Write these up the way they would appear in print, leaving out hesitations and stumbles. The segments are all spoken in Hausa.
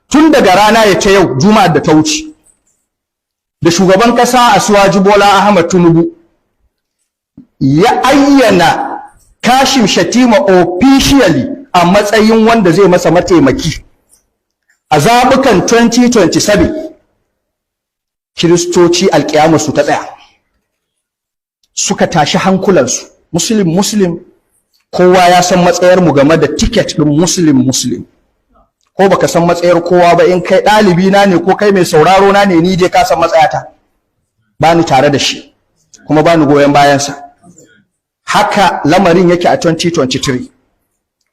Tun daga rana ya ce yau Juma'ar da ta wuce da shugaban kasa Asiwaju Bola Ahmad Tinubu ya ayyana Kashim Shettima officially a matsayin wanda zai masa mataimaki a zabukan 2027, Kiristoci alƙiyamarsu ta tsaya, suka tashi hankulansu. Muslim Muslim, kowa ya san matsayar mu game da ticket ɗin Muslim Muslim. Ko baka san matsayar kowa ba, in kai ɗalibi na ne ko kai mai sauraro na ne, ni dai ka san matsayata. Ba ni tare da shi kuma ba ni goyon bayansa. Haka lamarin yake a 2023,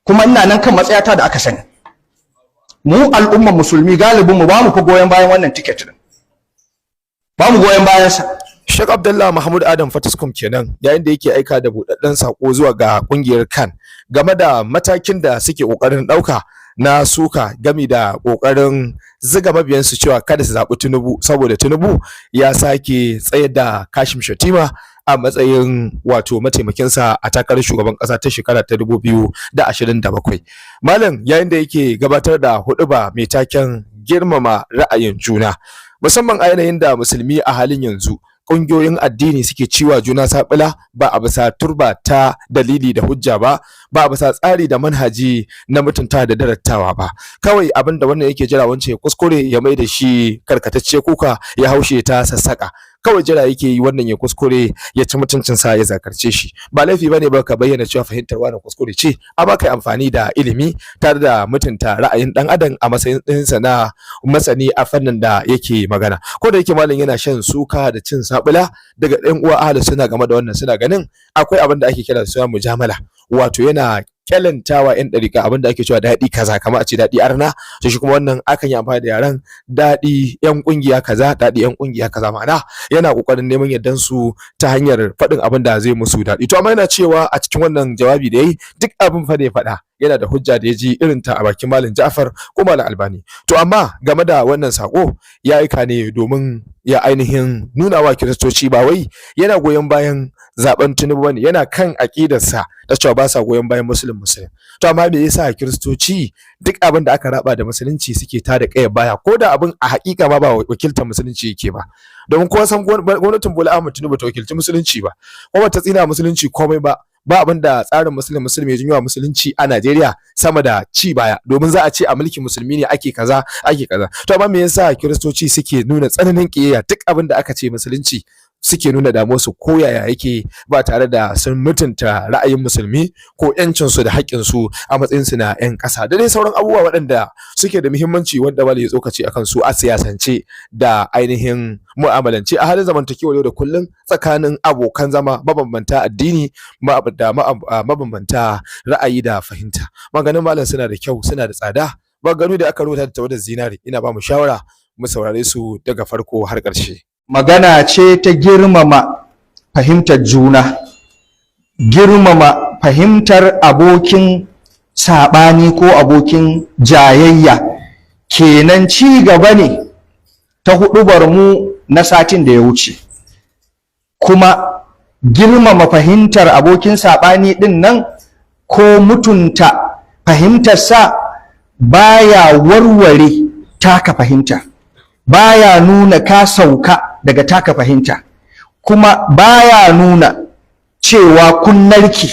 kuma ina nan kan matsayata da aka sani. Mu al'ummar Musulmi, galibin mu ba mu fi goyon bayan wannan ticket din, ba mu goyon bayansa. Sheikh Abdullah Mahmud Adam Fataskum kenan, yayin da yake aika da buɗaɗɗen sako zuwa ga kungiyar CAN game da matakin da suke ƙoƙarin ɗauka na suka gami da ƙoƙarin ziga mabiyansu cewa kada su zaɓi Tinubu, saboda Tinubu ya sake tsayar da Kashim Shettima a matsayin wato mataimakinsa a takarar shugaban ƙasa ta shekara ta 2027. Malam, yayin da yake gabatar da huɗuba mai taken girmama ra'ayin juna, musamman a yanayin da Musulmi a halin yanzu ƙungiyoyin addini suke ciwa juna saɓila, ba a bisa turba ta dalili da hujja ba, ba a bisa tsari da manhaji na mutunta da darattawa ba. Kawai abin da wannan yake jira, wancan ya kuskure, ya mai da shi karkatacce kuka, ya haushe ta sassaƙa. Kawai jira yake yi wannan ya kuskure, ya ci mutuncinsa, ya zakarce shi. Ba laifi bane ba ka bayyana cewa fahimtar wannan kuskure ce, amma kai amfani da ilimi tare da mutunta ra'ayin dan adam a matsayin ɗinsa na masani a fannin da yake magana. Ko da yake malam yana shan suka da cin sabula daga ɗan uwa ahli suna game da wannan, suna ganin akwai abin da ake kira da suna mujamala, wato yana kyalantawa 'yan ɗariƙa abin da ake cewa daɗi kaza, kamar a ce daɗi arna. To shi kuma wannan akan yi amfani da yaren daɗi 'yan ƙungiya kaza, daɗi 'yan ƙungiya kaza, ma'ana yana ƙoƙarin neman yardan su ta hanyar faɗin abin da zai musu daɗi. To amma yana cewa a cikin wannan jawabi da yayi, duk abin fa da ya faɗa yana da hujja da ya ji irin ta a bakin Malam Ja'far ko Malam Albani. To amma game da wannan sako, ya aika ne domin ya ainihin nuna wa Kiristoci ba wai yana goyon bayan zaben Tinubu bane, yana kan aƙidarsa ta cewa ba sa goyon bayan Muslim Muslim. To amma me yasa Kiristoci duk abin da aka raba da Musulunci suke tada ƙayar baya, ko da abin a haƙiƙa ma ba wakiltar Musulunci yake ba? Domin kowa san gwamnatin Bola Ahmed Tinubu ta wakilci Musulunci ba, kuma ta tsina Musulunci komai ba. Ba abin da tsarin Muslim Muslim ya janyo wa Musulunci a Najeriya sama da ci baya, domin za a ce a mulkin Musulmi ne ake kaza, ake kaza. To amma me yasa Kiristoci suke nuna tsananin ƙiyayya duk abin da aka ce Musulunci, suke nuna damuwarsu ko yaya yake, ba tare da sun mutunta ra'ayin Musulmi ko ƴancinsu da haƙƙinsu a matsayinsu na ƴan ƙasa, da dai sauran abubuwa waɗanda suke da muhimmanci wanda malam ya tsokaci akan su a siyasance da ainihin mu'amalance a halin zamantakewar yau da kullum tsakanin abokan zama mabambanta addini da mabambanta ra'ayi da fahimta? Maganganun malam suna da kyau, suna da tsada, maganganu da aka rubuta da tawadar zinare. Ina ba mu shawara mu saurare su daga farko har ƙarshe. Magana ce ta girmama fahimtar juna, girmama fahimtar abokin saɓani ko abokin jayayya. Kenan ci gaba ne ta huɗubar mu na satin da ya wuce. Kuma girmama fahimtar abokin saɓani ɗin nan ko mutunta fahimtarsa baya warware taka fahimta, baya nuna ka sauka daga taka fahimta, kuma baya nuna cewa kun narki.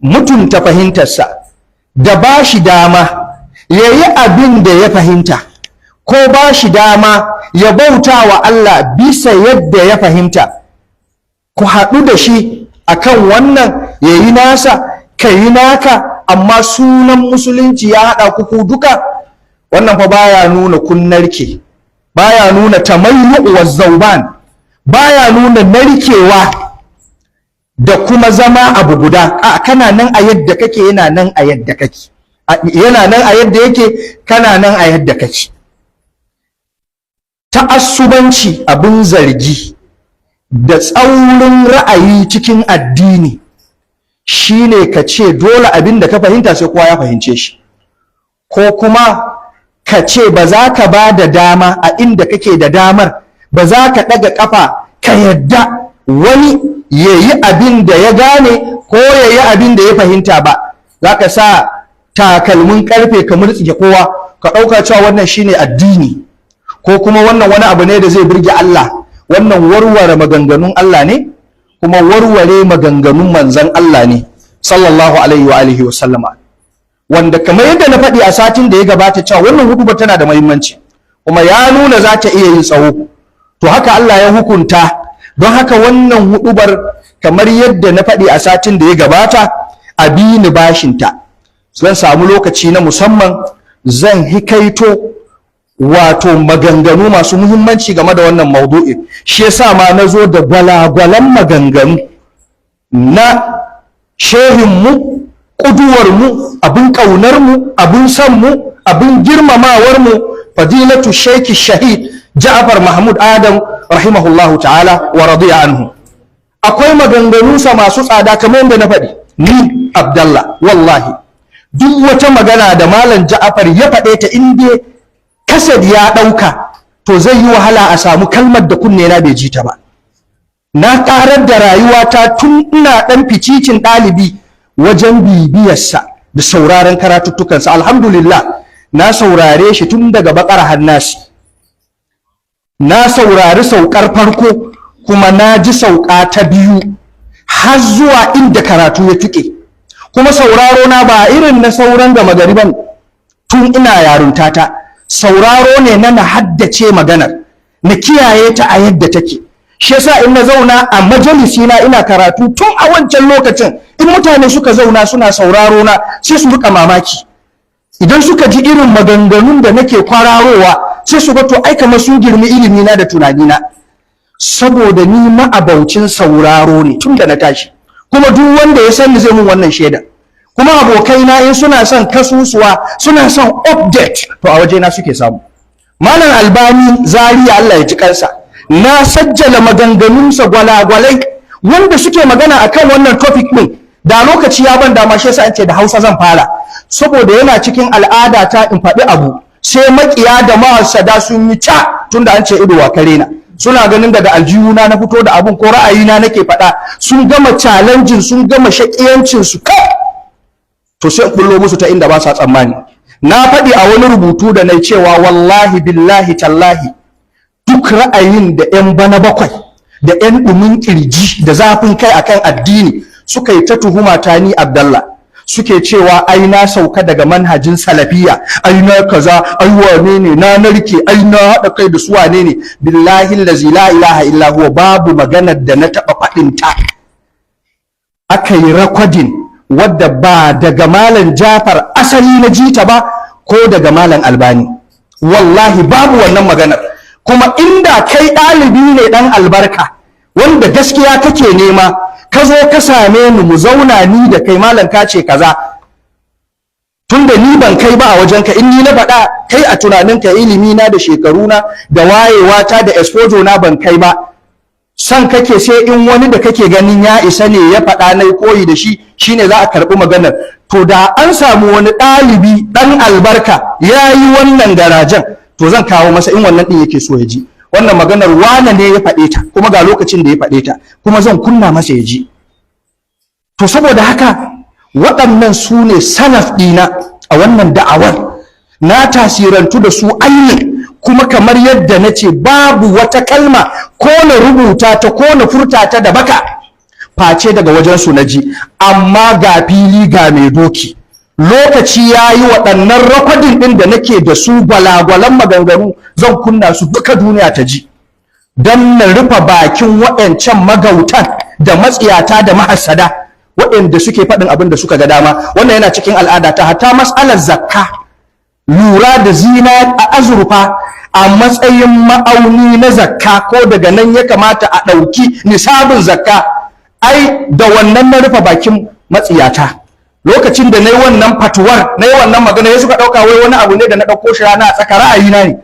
Mutunta fahimtarsa da ba shi dama ya yi abin da ya fahimta, ko ba shi dama ya bauta wa Allah bisa yadda ya fahimta, ku haɗu da shi akan wannan, ya yi nasa, ka yi naka, amma sunan Musulunci ya haɗa ku duka. Wannan fa baya nuna kun narke, baya nuna tamayyu wa zauban, baya nuna narkewa da kuma zama abu guda. A kana nan a yadda kake, yana nan a yadda kake, yana nan a yadda yake, kana nan a yadda kake. Ta'assubanci abin zargi da tsaurin ra'ayi cikin addini shine ka ce dole abin da ka fahimta sai kowa ya fahimce shi, ko kuma ka ce ba za ka ba da dama a inda kake da damar, ba za ka ɗaga ƙafa ka yadda wani ya yi abin da ya gane ko ya yi abin da ya fahimta ba. Za ka sa takalmin ƙarfe ka murtsike kowa. Ka ɗauka cewa wannan shine addini, ko kuma wannan wani abu ne da zai burge Allah. Wannan warware maganganun Allah ne, kuma warware maganganun manzon Allah ne, sallallahu alaihi wa alihi wa sallama. Wanda kamar yadda na faɗi a satin da ya gabata cewa wannan huduba tana da muhimmanci, kuma ya nuna za ta iya yin tsawo, to haka Allah ya hukunta. Don haka wannan hudubar, kamar yadda na faɗi a satin da ya gabata, a bi ni bashinta. Zan samu lokaci na musamman, zan hikaito wato maganganu masu muhimmanci game da wannan maudu'i. Shi yasa ma na zo da gwalagwalan maganganu na shehinmu, ƙuduwarmu, abin ƙaunarmu, abin sonmu, abin girmamawarmu, Fadilatu Sheikh Shahid Ja'far Mahmud Adam, rahimahullahu ta'ala wa radiya anhu. Akwai maganganunsa masu tsada. Kamar yadda na faɗi, ni Abdallah, wallahi duk wata magana da Malam Ja'far ya faɗe ta, in dai kasad ya ɗauka, to zai yi wahala a samu kalmar da kunne na bai ji ta ba. Na ƙarar da rayuwata tun ina ɗan ficicin ɗalibi wajen bibiyarsa da sauraron karatuttukansa. Alhamdulillah, na saurare shi tun daga Bakara har Nasi. Na saurari saukar farko, kuma na ji sauka ta biyu, har zuwa inda karatu ya tuƙe. Kuma sauraro na ba irin na sauran gama gari ba. Tun ina yaruntata, sauraro ne na haddace maganar, na kiyaye ta a yadda take. Shi yasa in na zauna a majalisi na ina karatu tun a wancan lokacin, in mutane suka zauna suna sauraro na, sai su rika mamaki. Idan suka ji irin maganganun da nake kwararowa, sai su ga to ai kamar sun girmi ilimi na da tunanina, saboda ni ma'abaucin sauraro ne tun da na tashi. Kuma duk wanda ya sani zai mun wannan shaida. Kuma abokaina in suna son kasusuwa, suna son update, to a wajena suke samu. Malam Albani Zaria, Allah ya ji kansa, na sajjala maganganunsa gwalagwalai wanda suke magana akan wannan topic din. Da lokaci ya ban dama, shi yasa an ce da Hausa zan fara, saboda yana cikin al'ada ta in faɗi abu sai makiya da mahassada sun yi ca, tunda an ce ido wa kare na. Suna ganin daga aljihuna na fito da abun ko ra'ayina nake faɗa. Sun gama challenging, sun gama shaƙiyancin su kai, to sai in bullo musu ta inda ba sa tsammani. Na faɗi a wani rubutu da na cewa wallahi, billahi, tallahi, duk ra'ayin da 'yan bana bakwai da 'yan ɗumin ƙirji da zafin kai akan addini suka yi ta tuhuma ta, ni Abdallah, suke cewa ai na sauka daga manhajin salafiya, ai na kaza, ai wane ne, na narke, ai na haɗa kai da su wane ne, billahi allazi la ilaha illa huwa, babu maganar da na taɓa faɗin ta aka yi recording wadda ba daga Malam Jafar asali na jita ba ko daga Malam Albani. Wallahi babu wannan maganar. Kuma inda kai ɗalibi ne ɗan albarka wanda gaskiya kake nema, ka zo ka same ni, mu zauna ni da kai, malam ka ce kaza, tunda ni ban kai ba a wajenka, in ni na faɗa, kai a tunaninka ilimi na da shekaruna da wayewa ta da exposure na ban kai ba, san kake sai in wani da kake ganin ya isa ne ya faɗa na koyi da shi, shine za a karɓi maganar. To da an samu wani ɗalibi ɗan albarka ya yi wannan garajen, to zan kawo masa in wannan ɗin yake so ya ji wannan maganar wane ne ya faɗe ta, kuma ga lokacin da ya faɗe ta, kuma zan kunna masa ya ji. To saboda haka waɗannan su ne salaf ɗina a wannan da'awar. Na tasirantu da su ainihin. Kuma kamar yadda na ce, babu wata kalma ko na rubuta ta ko na furta ta da baka face daga wajensu na ji. Amma ga fili ga mai doki, lokaci ya yi, waɗannan recording ɗin da nake da su, gwalagwalan maganganu, zan kunna su duka duniya ta ji, don na rufe bakin waɗancan magautan da matsiyata da mahassada waɗanda suke faɗin abin da suka ga dama. Wannan yana cikin al'ada ta. Hatta mas'alar zakka, lura da zina a azurfa a matsayin ma'auni na zakka, ko daga nan ya kamata a ɗauki nisabin zakka, ai da wannan na rufe bakin matsiyata. Lokacin da na yi wannan fatuwar, na yi wannan magana, ya suka ɗauka wai wani abu ne da na ɗauko shi rana a tsaka, ra'ayina ne,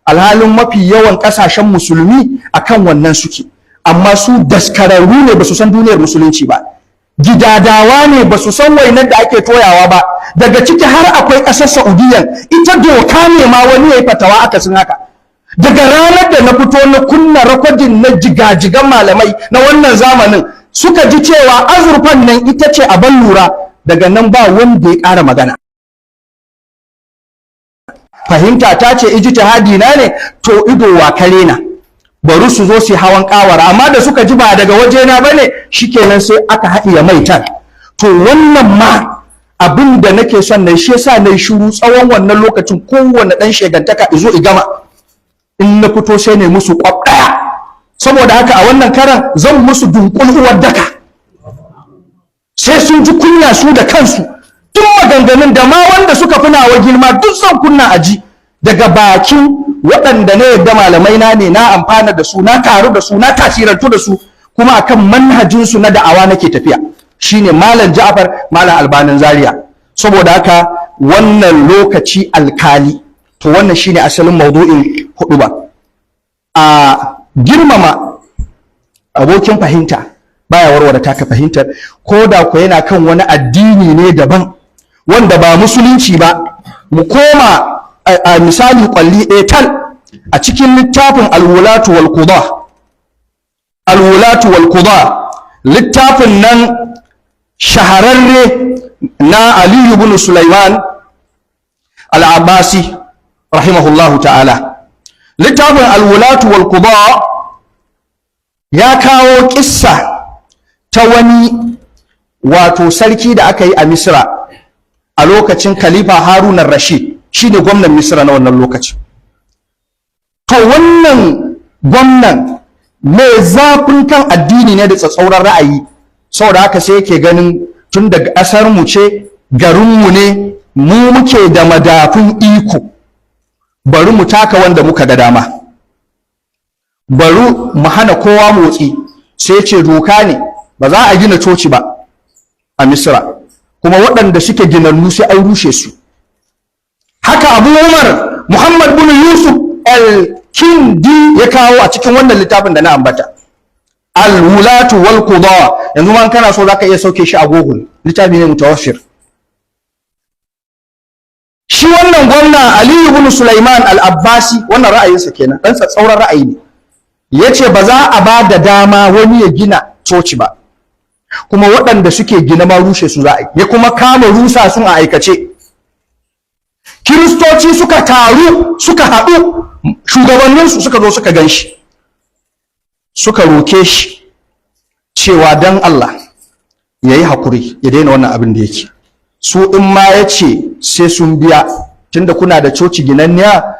alhalin mafi yawan ƙasashen musulmi akan wannan suke. Amma su daskararru ne, ba su san duniyar musulunci ba, gidadawa ne, ba su san wainar da ake toyawa ba. Daga ciki har akwai ƙasar Saudiyan, ita doka ne ma wani ya yi fatawa akasin haka. Daga ranar da na fito na kunna recording na jigajigan malamai na wannan zamanin, suka ji cewa azurfan nan ita ce a lura, daga nan ba wanda ya ƙara magana. Fahimta ta ce, ijtihadi na ne, to ido wa kare na, bari su zo su hawan kawara. Amma da suka ji ba daga wajena bane, shikenan sai aka haɗiye maitan. To wannan ma abin da nake son na shi yasa na shiru tsawon wannan lokacin. Kowanne dan shegantaka izo i gama, in na fito sai ne musu kwab ɗaya. Saboda haka a wannan karan zan musu dunkul uwar daka, sai sun ji kunya su da kansu. Duk maganganun da ma wanda suka fi nawa girma, duk zan kunna a ji daga bakin waɗanda na yadda malamai na ne, na amfana da su, na karu da su, na tasirantu da su, kuma akan manhajinsu na da'awa nake tafiya, shine Malam Ja'far, Malam Albanin Zaria. Saboda haka wannan lokaci alkali. To wannan shine asalin maudu'in hudu ba. A girmama abokin fahimta baya warware taka fahimtar, ko da ku yana kan wani addini ne daban wanda ba musulunci ba. Mu koma a misali kwalli ɗaya tal a cikin littafin Alwulatu wal Quda. Alwulatu wal Quda, littafin nan shahararre na Aliyu ibn Sulaiman Al-Abbasi rahimahullahu ta'ala. Littafin Alwulatu wal Quda ya kawo kissa ta wani wato sarki da aka yi a Misra a lokacin Khalifa Harun Rashid, shine gwamnan Misra na wannan lokaci. To wannan gwamnan mai zafin kan addini ne da tsatsauran ra'ayi. Saboda haka sai yake ganin tun daga ƙasar mu ce, garinmu ne, mu muke da madafun iko, bari mu taka wanda muka ga dama, bari mu hana kowa motsi. Sai ce doka ne, ba za a gina coci ba a Misra, kuma waɗanda suke ginannu sai an rushe su. Haka Abu Umar Muhammad bin Yusuf Al-Kindi ya kawo a cikin wannan littafin da na ambata, Al-Wulatu wal Quda. Yanzu ma kana so zaka iya sauke shi a Google, littafi ne mutawaffir. Shi wannan gwamna Ali ibn Sulaiman Al-Abbasi, wannan ra'ayinsa kenan, dan tsatsauran ra'ayi ne. Yace ba za a ba da dama wani ya gina coci ba, kuma waɗanda suke gina ma rushe su za a yi. Ya kuma kama rusa sun a aikace. Kiristoci suka taru, suka haɗu, shugabanninsu suka zo suka gan shi, suka roke shi cewa don Allah ya yi haƙuri, ya daina wannan abin da yake. Su in ma ya ce sai sun biya, tunda kuna da coci ginanniya,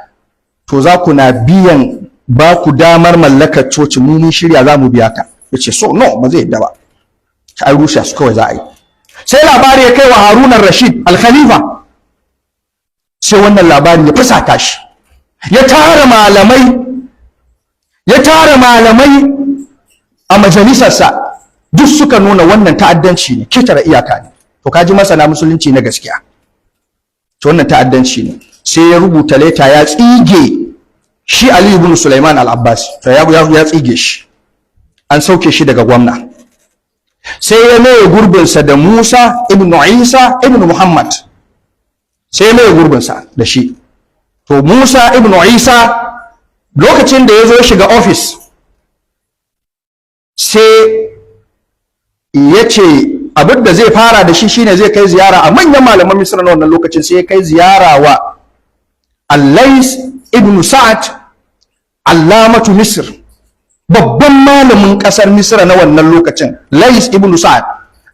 to za ku na biyan, ba ku damar mallakar coci, mu mun shirya za mu biya ka. Ya ce so no, ba zai yadda ba, an rushe su kawai za a yi. Sai labari ya kai wa Haruna Rashid Al-Khalifa. Sai wannan labari ya fusata shi, ya tara malamai, ya tara malamai a majalisarsa, duk suka nuna wannan ta'addanci ne, ketare iyaka ne. To kaji masana musulunci na gaskiya. To wannan ta'addanci ne. Sai ya rubuta leta ya tsige shi Ali ibn Sulaiman Al-Abbasi. To ya tsige shi, an sauke shi daga gwamna. Sai ya maye gurbinsa da Musa ibn Isa ibn Muhammad, sai ya maye gurbinsa da shi. To Musa ibn Isa, lokacin da ya zo shiga ofis, sai ya ce abin da zai fara da shi shine zai kai ziyara a manyan malaman Misra na wannan lokacin. Sai ya kai ziyara wa Allais ibn Sa'ad, allamatu Misr, babban malamin kasar Misra na wannan lokacin. Lais ibn Sa'ad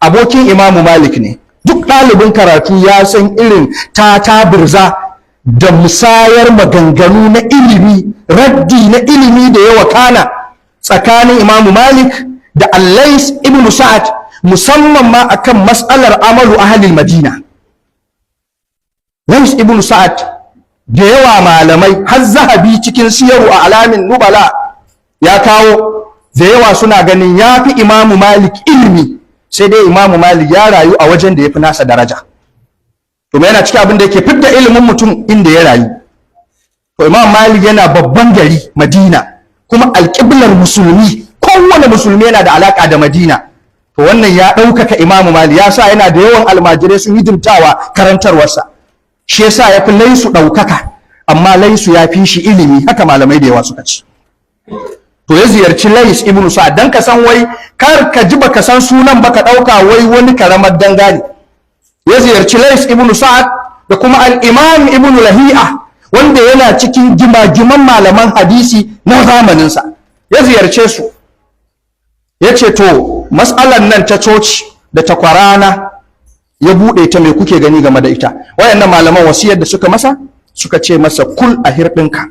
abokin Imamu Malik ne. Duk ɗalibin karatu ya san irin ta tabirza da musayar maganganu na ilimi, raddi na ilimi da ya wakana tsakanin Imamu Malik da Allais ibn Sa'ad, musamman ma akan mas'alar amalu ahlil Madina. Lais ibn Sa'ad, da yawa malamai, har Zahabi cikin Siyaru a Alamin Nubala ya kawo, da yawa suna ganin ya fi Imamu Malik ilimi, sai dai Imamu Malik ya rayu a wajen da ya fi nasa daraja. To yana cikin abin da yake fidda ilimin mutum inda ya rayu. To Imam Malik yana babban gari Madina, kuma alƙiblar musulmi, kowane musulmi yana da alaƙa da Madina. To wannan ya ɗaukaka Imamu Malik, ya sa yana da yawan almajirai sun hidimtawa karantarwarsa, shi yasa ya fi Laisu ɗaukaka, amma Laisu ya fi shi ilimi, haka malamai da yawa suka ci. To ya ziyarci Lais ibn Sa'ad, dan ka san wai kar ka ji baka san sunan baka ɗauka wai wani karamar dangane. Ya ziyarci Lais ibn Sa'ad da kuma al-Imam Ibn Lahi'a, Wanda yana cikin gimagiman malaman hadisi na zamaninsa, ya ziyarce su, ya ce, "To, matsalar nan ta coci da takwarana ya buɗe ta, mai kuke gani game da ita?" Wayannan malaman, wasiyar da suka masa, suka ce masa, "Kul, a hirɗinka,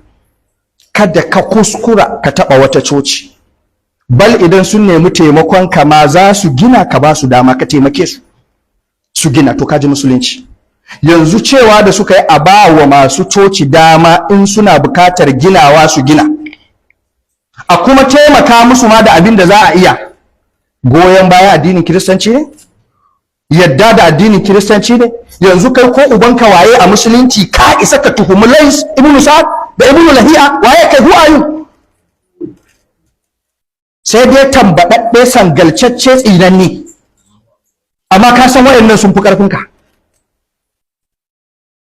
kada ka kuskura ka taɓa wata coci. Bal idan sun nemi taimakon ka ma za su gina, ka ba su dama ka taimake su su gina." To, kaji musulunci. Yanzu cewa da suka yi a ba wa masu coci dama in suna bukatar ginawa su gina, a kuma taimaka musu ma da abin da za a iya, goyon baya addinin Kiristanci ne? Yadda da addinin Kiristanci ne? Yanzu kai, ko ubanka waye a musulunci, ka isa ka tuhumi Lais ibnu Sa'ad da Ibnu Lahi'a? Waye kai? Who are you? Sai dai tambadadde, sangalcacce, tsinanne, amma ka san waɗannan sun fi ƙarfinka.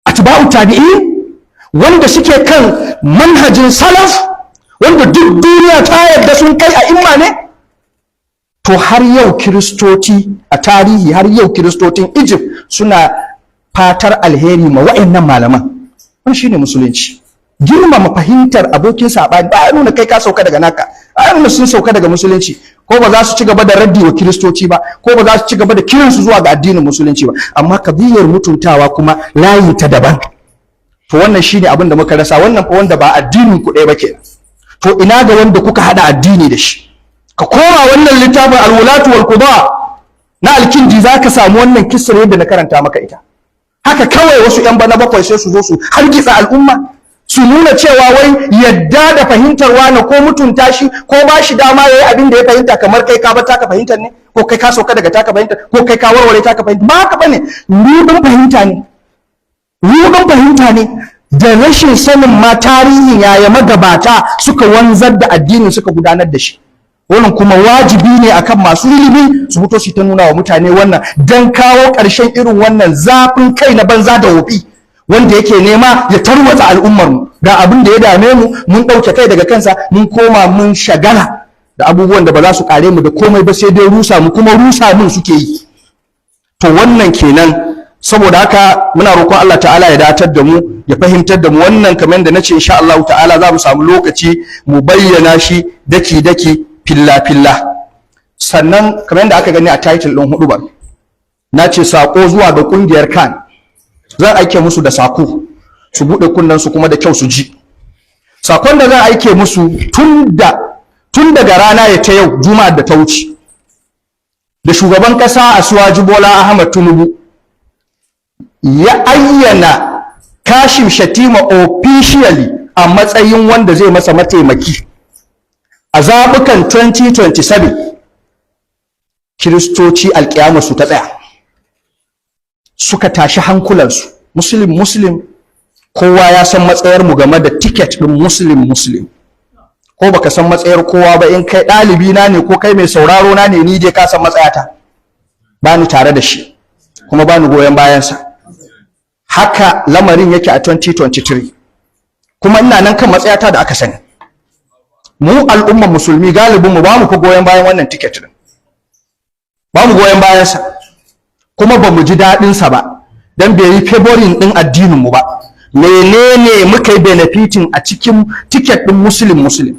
Atba'u tabi'in, wanda suke kan manhajin salaf, wanda duk duniya ta yarda sun kai a'imma ne. To, har yau Kiristoci a tarihi, har yau Kiristocin Egypt suna fatar alheri ma wa'annan malaman. Wannan shine musulunci: girmama fahimtar abokin saɓani. Ba ya nuna kai ka sauka daga naka, ba ya nuna sun sauka daga musulunci, ko ba za su ci gaba da raddi wa Kiristoci ba, ko ba za su ci gaba da kiransu zuwa ga addinin musulunci ba. Amma kadiyar mutuntawa kuma layi ta daban. To, wannan shine abin da muka rasa. Wannan fa wanda ba addinin ku ɗaya ba kenan, to ina ga wanda kuka hada addini da shi? Ka koma wannan littafin Alwulatu wal Quda na Alkindi, zaka samu wannan kissar yadda na karanta maka ita. Haka kawai wasu yan bana bakwai sai su zo su hargitsa al'umma, su nuna cewa wai yadda da fahimtar wani ko mutunta shi ko ba shi dama yayi abin da ya fahimta, kamar kai ka bar taka fahimtar ne, ko kai ka sauka daga taka fahimtar, ko kai ka warware taka fahimtar. Ba haka bane. Rudin fahimta ne, rudin fahimta ne da rashin sanin ma tarihin yaya magabata suka wanzar da addinin, suka gudanar da shi. Wannan kuma wajibi ne akan masu ilimi su fito su ta nuna wa mutane wannan, don kawo ƙarshen irin wannan zafin kai na banza da wofi wanda yake nema ya tarwatsa al'ummar mu. Ga abin da ya dame mu, mun ɗauke kai daga kansa, mun koma mun shagala da abubuwan da ba za su kare mu da komai ba, sai dai rusa mu, kuma rusa mun suke yi. To, wannan kenan. Saboda haka muna roƙon Allah ta'ala ya datar da mu, ya fahimtar da mu wannan. Kamar da nace, insha Allah ta'ala za mu samu lokaci mu bayyana shi daki daki, filla filla. Sannan kamar yadda aka gani a title ɗin huɗubar, na ce sako zuwa ga ƙungiyar CAN. Zan aike musu da sako, su buɗe kunnen su kuma da kyau su ji sakon da zan aike musu. Tun daga rana ya ta yau Juma'ar da ta wuce da shugaban ƙasa Asiwaju Bola Ahmad Tinubu ya ayyana Kashim Shatima officially a matsayin wanda zai masa mataimaki a zaɓukan 2027, Kiristoci alƙiyamarsu ta tsaya, suka tashi hankulansu. Muslim Muslim, kowa ya san matsayar mu game da ticket ɗin Muslim Muslim. Ko baka san matsayar kowa ba, in kai ɗalibi na ne ko kai mai sauraro na ne, ni dai ka san matsayata. Ba ni tare da shi kuma ba ni goyon bayansa. Haka lamarin yake a 2023, kuma ina nan kan matsayata da aka sani. Mu al'ummar Musulmi, galibin mu ba mu fi goyon bayan wannan ticket din, ba mu goyon bayansa, kuma ba mu ji daɗinsa ba, don bai yi favoring ɗin addinin mu ba. Menene muka yi benefiting a cikin ticket ɗin Muslim Muslim?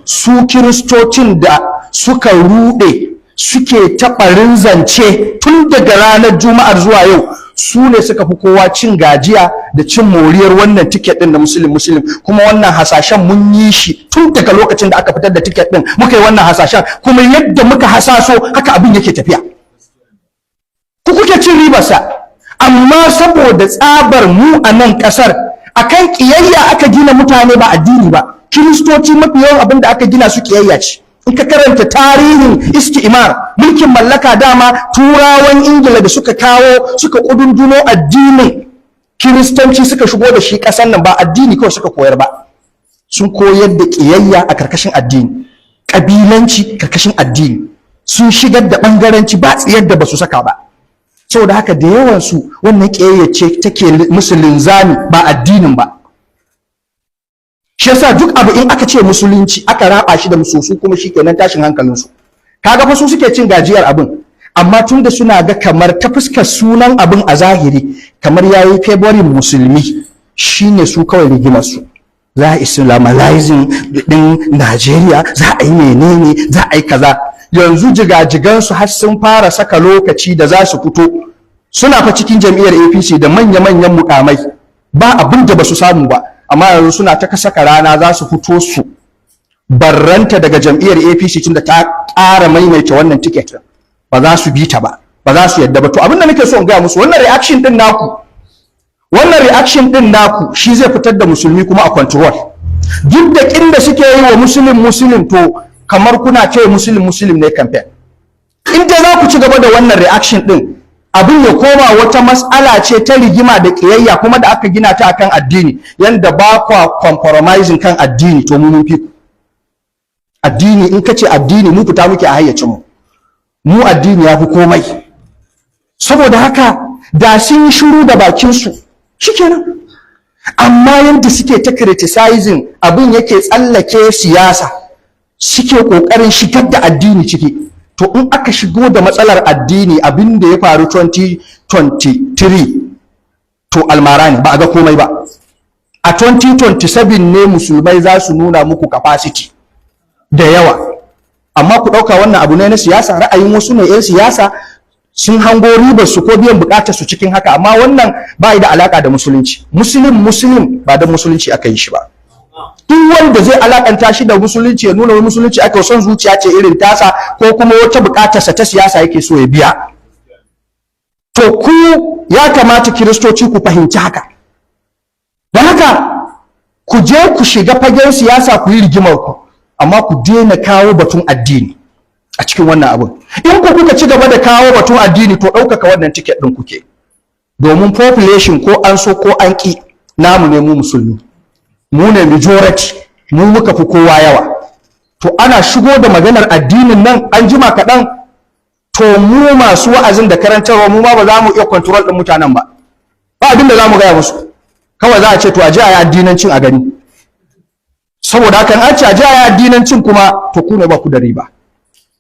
Su Kiristocin da suka ruɗe, suke taɓarin zance tun daga ranar Juma'ar zuwa yau, su ne suka fi kowa cin gajiya da cin moriyar wannan ticket ɗin da Muslim Muslim. Kuma wannan hasashen mun yi shi tun daga lokacin da aka fitar da ticket ɗin, muka yi wannan hasashen, kuma yadda muka hasaso haka abin yake tafiya. Ku kuke cin ribarsa. Amma saboda tsabar mu a nan ƙasar akan ƙiyayya aka gina mutane, ba addini ba. Kiristoci mafi yawan abin da aka gina su ƙiyayya ce. In ka karanta tarihin isti'imar, mulkin mallaka, dama Turawan Ingila da suka kawo, suka kudunduno addinin Kiristanci, suka shigo da shi ƙasar nan, ba addini kawai suka koyar ba, sun koyar da ƙiyayya a karkashin addini, ƙabilanci karkashin addini, sun shigar da ɓangaranci, ba tsiyar da ba su saka ba. Saboda haka da yawansu wannan ƙiyayya ce take musu linzami, ba addinin ba. Shi yasa duk abu in aka ce musulunci, aka raba shi da mususu, kuma shikenan, tashin hankalinsu. Kaga fa su suke cin gajiyar abin, amma tunda suna ga kamar ta fuskar sunan abin a zahiri kamar yayi favoring Musulmi. Shine su kawai rigimarsu. Za a islamizing din Najeriya, za a yi menene, za a yi kaza. Yanzu jigajigansu har sun fara saka lokaci da za su fito. Suna fa cikin jam'iyyar APC da manya-manyan mukamai, ba abin da ba su samu ba, amma yanzu suna ta saka rana za su fito su barranta daga jam'iyyar APC, tunda ta ƙara maimaita wannan ticket. Ba za su bi ta ba, ba za su yadda ba. To, abin da nake so in gaya musu, wannan reaction din naku shi zai fitar da musulmi kuma a control. Duk da kin da suke yi wa Muslim Muslim, to kamar kuna ce Muslim Muslim ne campaign. In dai za ku ci gaba da wannan reaction din, abin ya koma wata mas'ala ce ta rigima da kiyayya, kuma da aka gina ta akan addini, yanda ba kwa compromising kan addini, to mu mun fi addini. In kace addini, mu fita muke a hayyacin mu. Mu addini ya fi komai. Saboda haka da sun yi shiru da bakin su, shikenan. Amma yanda suke ta criticizing abin, yake tsallake siyasa, suke kokarin shigar da addini ciki, to in aka shigo da matsalar addini, abin da ya faru 2023 to almara ne, ba a ga komai ba. A 2027 ne musulmai za su nuna muku capacity da yawa. Amma ku ɗauka wannan abu ne na siyasa, ra'ayin wasu ne, 'yan siyasa sun hango ribar su ko biyan bukatar su cikin haka, amma wannan ba da alaka da musulunci. Muslim Muslim ba da musulunci aka yi shi ba. Duk wanda zai alakanta shi da musulunci, ya nuna wani musulunci aka, son zuciya ce irin tasa, ko kuma wata bukatarsa ta siyasa yake so ya biya. To, ku ya kamata Kiristoci ku fahimci haka. Don haka ku je ku shiga fagen siyasa, ku yi rigimar ku, amma ku daina kawo batun addini a cikin wannan abin. In ku kuka ci gaba da kawo batun addini, to ɗaukaka wannan ticket ɗin kuke, domin population, ko an so ko an ƙi, namu ne. Mu musulmi, mu ne majority, mu muka fi kowa yawa. To, ana shigo da maganar addinin nan, an jima kaɗan, to mu masu wa'azin da karantarwa, mu ma ba za mu iya control ɗin mutanen ba. Ba abin da za mu gaya musu, kawai za a ce, to, a je a yi addinancin a gani. Saboda hakan an ce a je a yi addinancin kuma, to ku ne ba ku da riba.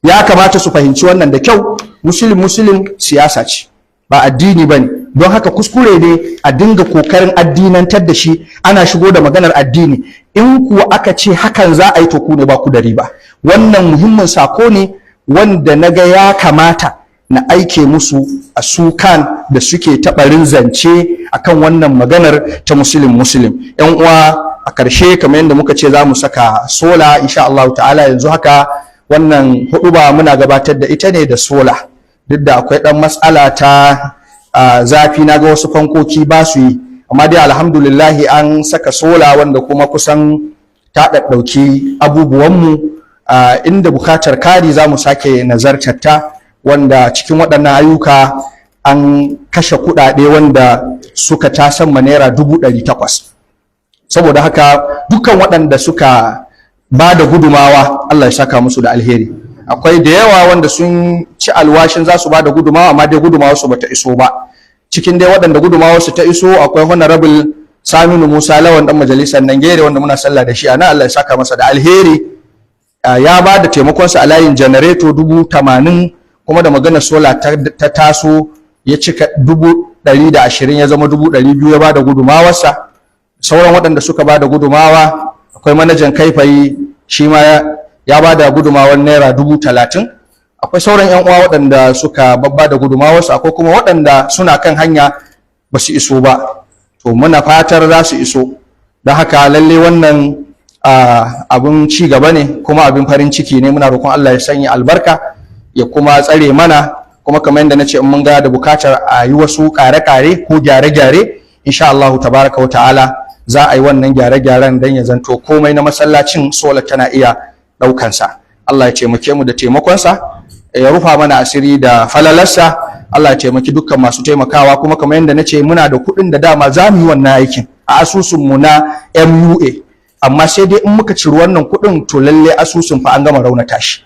Ya kamata su fahimci wannan da kyau. Muslim Muslim siyasa ce, ba addini ba ne. Don haka kuskure ne a dinga kokarin addinantar da shi, ana shigo da maganar addini. In kuwa aka ce hakan za a yi, to ku ne ba ku da riba. Wannan muhimmin sako ne wanda na ga ya kamata na aike musu a sukan da suke taɓarin zance akan wannan maganar ta Muslim Muslim. Yan uwa, a ƙarshe, kamar yadda muka ce za mu saka solar, insha Allah ta'ala, yanzu haka wannan huɗuba muna gabatar da ita ne da solar, duk da akwai ɗan matsala ta zafi, na ga wasu fankoki ba su yi, amma dai alhamdulillahi an saka solar, wanda kuma kusan ta ɗaɗɗauki abubuwanmu. Inda bukatar kari, za mu sake nazartar ta. Wanda cikin waɗannan ayyuka an kashe kuɗaɗe wanda suka tasamma ₦800,000. Saboda haka dukkan waɗanda suka ba da gudumawa, Allah ya saka musu da alheri. Akwai da yawa wanda sun ci alwashin za su ba da gudumawa, amma dai gudumawa su bata iso ba. Cikin dai waɗanda gudumawa su ta iso, akwai Honorable Saminu Musa Lawan, dan majalisar Nangere, wanda muna sallah da shi ana, Allah ya saka masa da alheri. Ya ba da taimakonsa a layin janareto 80,000, kuma da maganar solar ta taso, ya cika 120,000, ya zama 200,000, ya ba da gudumawarsa. Sauran waɗanda suka ba da gudumawa, akwai manajan Kaifayi, shi ma ya ba da gudumawar ₦30,000. Akwai sauran yan uwa waɗanda suka babba da gudumawarsu, akwai kuma waɗanda suna kan hanya ba su iso ba, to muna fatar za su iso. Don haka lalle wannan abin ci gaba ne, kuma abin farin ciki ne. Muna roƙon Allah ya sanya albarka, ya kuma tsare mana. Kuma kamar yadda na ce, in mun ga da bukatar a yi wasu ƙare-ƙare ko gyare-gyare, insha Allahu tabaraka wa ta'ala za a yi wannan gyare-gyaren, don ya zanto komai na masallacin solar tana iya ɗaukansa. Allah ya taimake mu da taimakonsa, ya rufa mana asiri da falalarsa. Allah ya taimaki dukkan masu taimakawa. Kuma kamar yadda na ce, muna da kuɗin da dama za mu yi wannan aikin a asusunmu na MUA, amma sai dai in muka ciri wannan kuɗin, to lalle asusun fa an gama raunata shi,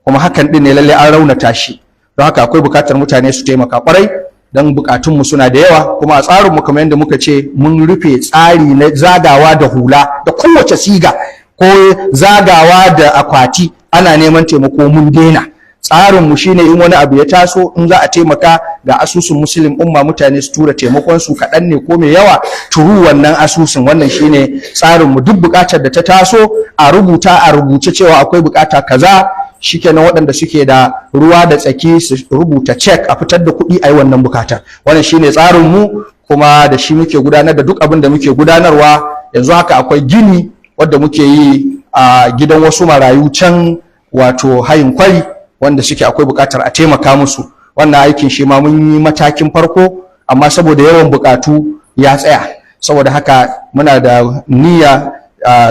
kuma hakan ɗin ne, lalle an raunata shi. Don haka akwai bukatar mutane su taimaka kwarai, don bukatunmu suna da yawa. Kuma a tsarinmu, kamar yadda muka ce, mun rufe tsari na zagawa da hula da kowace siga, ko zagawa da akwati ana neman taimako, mun daina. Tsarinmu shine in wani abu ya taso, in za a taimaka, ga asusun Muslim Umma, mutane su tura taimakon su, kaɗan ne ko mai yawa, turu wannan asusun. Wannan shine tsarinmu. Duk buƙatar da ta taso, a rubuta, a rubuce cewa akwai buƙata kaza. Shikenan, waɗanda suke da ruwa da tsaki su rubuta check, a fitar da kuɗi a yi wannan bukatar. Wannan shine tsarinmu, kuma da shi muke gudanar da duk abin da muke gudanarwa. Yanzu haka akwai gini wadda muke yi a gidan wasu marayu can, wato Hayin Kwari, wanda suke akwai bukatar a taimaka musu. Wannan aikin shi ma mun yi matakin farko, amma saboda yawan bukatu ya tsaya. Saboda haka muna da niyya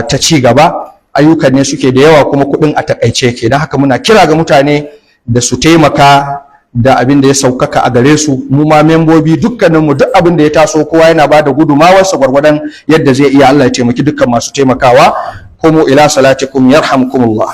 ta ci gaba. Ayyukan ne suke da yawa, kuma kuɗin a takaice ke. Don haka muna kira ga mutane da su taimaka da abin da ya saukaka a gare su. Mu ma membobi dukkaninmu, duk abin da ya taso, kowa yana ba da gudumawarsa gwargwadon yadda zai iya. Allah ya taimaki dukkan masu taimakawa. قوموا إلى صلاتكم يرحمكم الله.